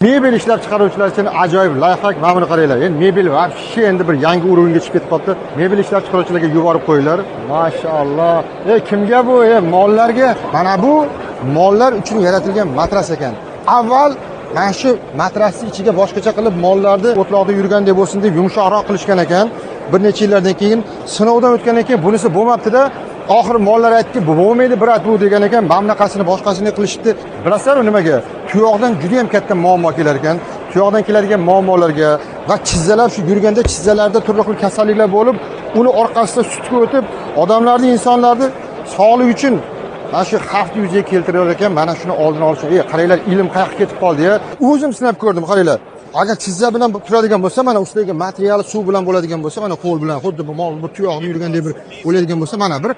Mebel ishlab chiqaruvchilar uchun ajoyib лайфхак. Mana buni qaranglar. Endi mebel вообще endi bir yangi уровень ga chiqib ketib qoldi. Mebel ishlab chiqaruvchilarga yuborib qo'yinglar. Mashaalloh. E, kimga bu? E, mollarga. Mana bu mollar uchun yaratilgan matras ekan. Avval mana shu matrasni ichiga boshqacha qilib, mollarni o'tloqda yurgandek bo'lsin deb yumshoqroq qilishgan ekan. Bir necha yillardan keyin, sinovdan o'tgandan keyin bunisi bo'lmabdi-da. Oxiri mollar aytdiki, "Bu bo'lmaydi, брат, bu", degan ekan. Mana bunaqasini, boshqasini qilishibdi. Bilasizlarmi nimaga? Tuyoqdan juda ham katta muammo kelar ekan. Tuyoqdan keladigan muammolarga va chizzalar, shu yurganda chizzalarda turli xil kasalliklar bo'lib, uni orqasida sutga o'tib, odamlarni, insonlarni sog'ligi uchun mana shu xavfni yuzaga keltirar ekan. Mana shuni oldini olish. Ey, qaranglar, ilm qayoqqa ketib qoldi ya. O'zim sinab ko'rdim, qaranglar. Agar chizza bilan turadigan bo'lsa, mana ustidagi materiali suv bilan bo'ladigan bo'lsa, mana qo'l bilan xuddi bu mol bir tuyoqni yurgandek bir o'laydigan bo'lsa, mana bir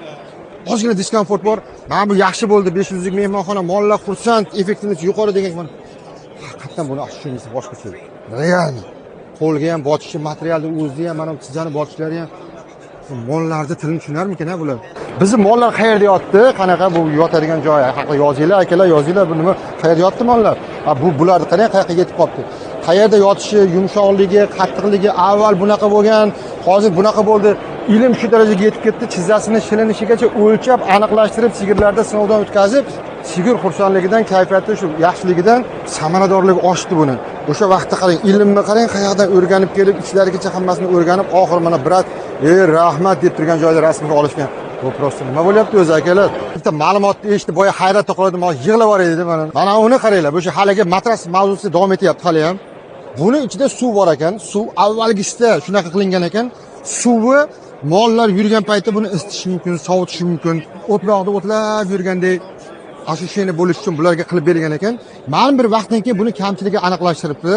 ozgina дискомфорт bor. Mana bu yaxshi bo'ldi, 5 yulduzlik mehmonxona, mollar xursand, эффективность yuqori degan. Mana haqiqatdan buni ощущение si boshqacha. Реально. Qo'lga ham botishi, materialni o'zida ham mana bu chizzani botishlari ham, mollarni tilini tushunarmikan a bular? Bizni mollar qayerda yotdi? Qanaqa bu yotadigan joy haqida yozinglar, akalar, yozinglar. Bu nima, qayerda yotdi mollar? A, bu bularni qarang, qayoqqa yetib qolibdi. Qayerda yotishi, yumshoqligi, qattiqligi avval bunaqa bo'lgan, hozir bunaqa bo'ldi. Ilm shu darajaga yetib ketdi, chizzasini shilinishigacha o'lchab, aniqlashtirib, sigirlarda sinovdan o'tkazib, sigir xursandligidan, kayfiyati shu yaxshiligidan samaradorligi oshdi buni. O'sha vaqtda qarang, ilmni qarang, qayerdan o'rganib kelib, ichlarigacha hammasini o'rganib, oxiri mana, брат, ey, rahmat deb turgan joyda rasmga olishgan. Bu просто nima bo'lyapti o'zi, akalar? Bitta ma'lumotni eshitib, boya hayratda qoldim, hozir yig'lab yuboray dedim mana. Mana uni qaranglar, bu shu haligi matras mavzusi davom etyapti hali ham. Buni ichida suv bor ekan. Suv avvalgisida shunaqa qilingan ekan. Suvi mollar yurgan paytda buni isitish mumkin, sovutish mumkin. O'tloqda o'tlab yurgandek ощущение bo'lishi uchun bularga qilib bergan ekan. Ma'lum bir vaqtdan keyin buni kamchiligi aniqlashtiribdi.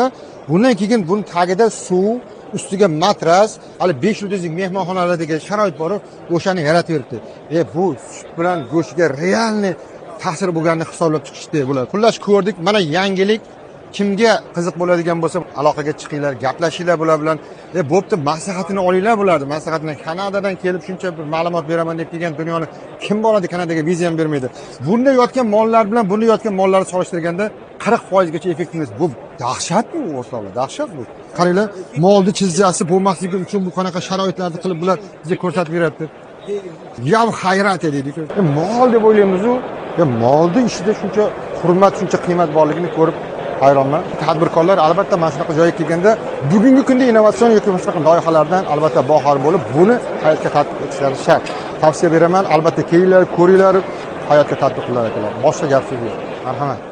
Bundan keyin buni tagida suv, ustiga matras, hali 5 yulduzlik mehmonxonalardagi sharoit bor, o'shani yaratib beribdi. E, bu sut bilan go'shtga реальный ta'sir bo'lganini hisoblab chiqishdi bular. Xullas, ko'rdik, mana yangilik. Kimga qiziq bo'ladigan bo'lsa, aloqaga chiqinglar, gaplashinglar bular bilan. E, bo'pti, maslahatini olinglar bularni, maslahatini. Kanadadan kelib shuncha bir ma'lumot beraman deb kelgan, dunyoni kim boradi Kanadaga, viza ham bermaydi. Bunda yotgan mollar bilan bunda yotgan mollarni solishtirganda 40 foizgacha эффективность. Bu dahshat, bu, o'rtoqlar, dahshat bu. Qaranglar, molni chizzasi bo'lmasligi uchun bu qanaqa sharoitlarni qilib bular bizga ko'rsatib beryapti. Я в hayrat deydi. E, mol deb o'ylaymizu, e, molni ishida shuncha hurmat, shuncha qiymat borligini ko'rib hayronman. Tadbirkorlar albatta mana shunaqa joyga kelganda, bugungi kunda innovatsion yoki shunaqa loyihalardan albatta boxabar bo'lib, buni hayotga tatbiq etishlari shart. Tavsiya beraman, albatta kelinglar, ko'ringlar, hayotga tatbiq qilinglar, akalar. Boshqa gap so'z yo'q. Marhamat.